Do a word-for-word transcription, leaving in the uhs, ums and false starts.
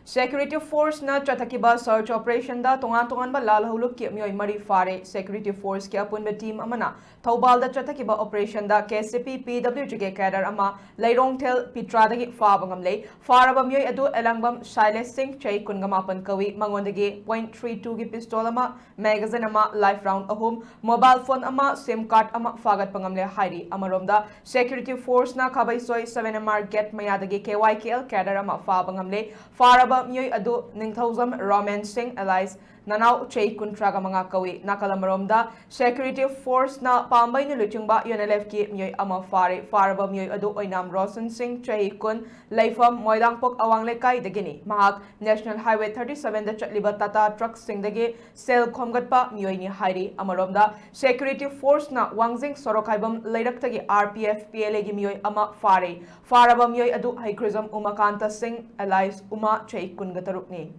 Security Force ꯅ ꯆꯠꯊꯈꯤꯕ search operation ꯗ ꯇꯣꯉꯥꯟ ꯇꯣꯉꯥꯟꯕ ꯂꯥꯜꯍꯧꯂꯨꯞꯀꯤ ꯃꯤꯑꯣꯏ ꯃꯔꯤ ꯐꯥꯔꯦ꯫ Security Force ꯀꯤ ꯑꯄꯨꯟꯕ team ꯑꯃꯅ ꯊꯧꯕꯥꯜꯗ ꯆꯠꯊꯈꯤꯕ operation ꯗ K C P P W G K cadre ꯑꯃ ꯂꯩꯔꯣꯡꯊꯦꯜ ꯄꯤꯇ꯭ꯔꯥꯗꯒꯤ ꯐꯥꯕ ꯉꯝꯂꯦ꯫ ꯐꯥꯔꯕ ꯃꯤꯑꯣꯏ ꯑꯗꯨ ꯑꯦꯂꯥꯡꯕꯝ ꯁꯥꯏꯂꯦꯁ ꯁꯤꯡ, ꯆꯍꯤ ꯀꯨꯟꯒ ꯃꯥꯄꯟ ꯀꯧꯏ꯫ ꯃꯉꯣꯟꯗꯒꯤ point three two ꯒꯤ pistol ꯑꯃ, magazine ꯑꯃ, live round ꯑꯍꯨꯝ, mobile phone ꯑꯃ, SIM card ꯑꯃ ꯐꯥꯒꯠꯄ ꯉꯝꯂꯦ ꯍꯥꯏꯔꯤ꯫ ꯑꯃꯔꯣꯝꯗ, Security Force ꯅ ꯈꯥꯕꯩꯁꯣꯏ seven M R gate ꯃꯌꯥꯗꯒꯤ K Y K L cadre ꯑꯃ ꯐꯥꯕ ꯉꯝꯂꯦ꯫ ꯐꯥꯔꯕ ꯃꯤꯑꯣꯏ ꯑꯗꯨ ꯅꯤꯡꯊꯧꯖꯝ ꯔꯣꯃꯦꯟ ꯁꯤꯡ alias ꯅꯅꯥꯎ, ꯆꯍꯤ ꯀꯨꯟꯊ꯭ꯔꯥꯒ ꯃꯉꯥ ꯀꯧꯏ꯫ ꯅꯥꯀꯜ ꯑꯃꯔꯣꯝꯗ, Security Force ꯅ ꯄꯥꯝꯕꯩꯅ ꯂꯨꯆꯤꯡꯕ U N L F ꯀꯤ ꯃꯤꯑꯣꯏ ꯑꯃ ꯐꯥꯔꯦ꯫ ꯐꯥꯔꯕ ꯃꯤꯑꯣꯏ ꯑꯗꯨ ꯑꯣꯏꯅꯥꯝ ꯔꯣꯁꯟ ꯁꯤꯡ, ꯆꯍꯤ ꯀꯨꯟ, ꯂꯩꯐꯝ ꯃꯣꯏꯔꯥꯡꯄꯣꯛ ꯑꯋꯥꯡ ꯂꯩꯀꯥꯏꯗꯒꯤꯅꯤ꯫ ꯃꯍꯥꯛ National Highway thirty seven ꯗ ꯆꯠꯂꯤꯕ Tata truck ꯁꯤꯡꯗꯒꯤ ꯁꯦꯜ ꯈꯣꯝꯒꯠꯄ ꯃꯤꯑꯣꯏꯅꯤ ꯍꯥꯏꯔꯤ꯫ ꯑꯃꯔꯣꯝꯗ, Security Force ꯅ ꯋꯥꯡꯖꯤꯡ ꯁꯣꯔꯣꯛꯈꯥꯏꯕꯝ ꯂꯩꯔꯛꯇꯒꯤ R P F P L A ꯒꯤ ꯃꯤꯑꯣꯏ ꯑꯃ ꯐꯥꯔꯦ꯫ ꯐꯥꯔꯕ ꯃꯤꯑꯣꯏ ꯑꯗꯨ ꯍꯩꯈ꯭ꯔꯤꯖꯝ ꯎꯃꯥꯀꯥꯟꯇ ꯁꯤꯡ alias ꯎꯃꯥ, ꯆꯍꯤ ꯀꯨꯟꯒ ꯇꯔꯨꯛꯅꯤ꯫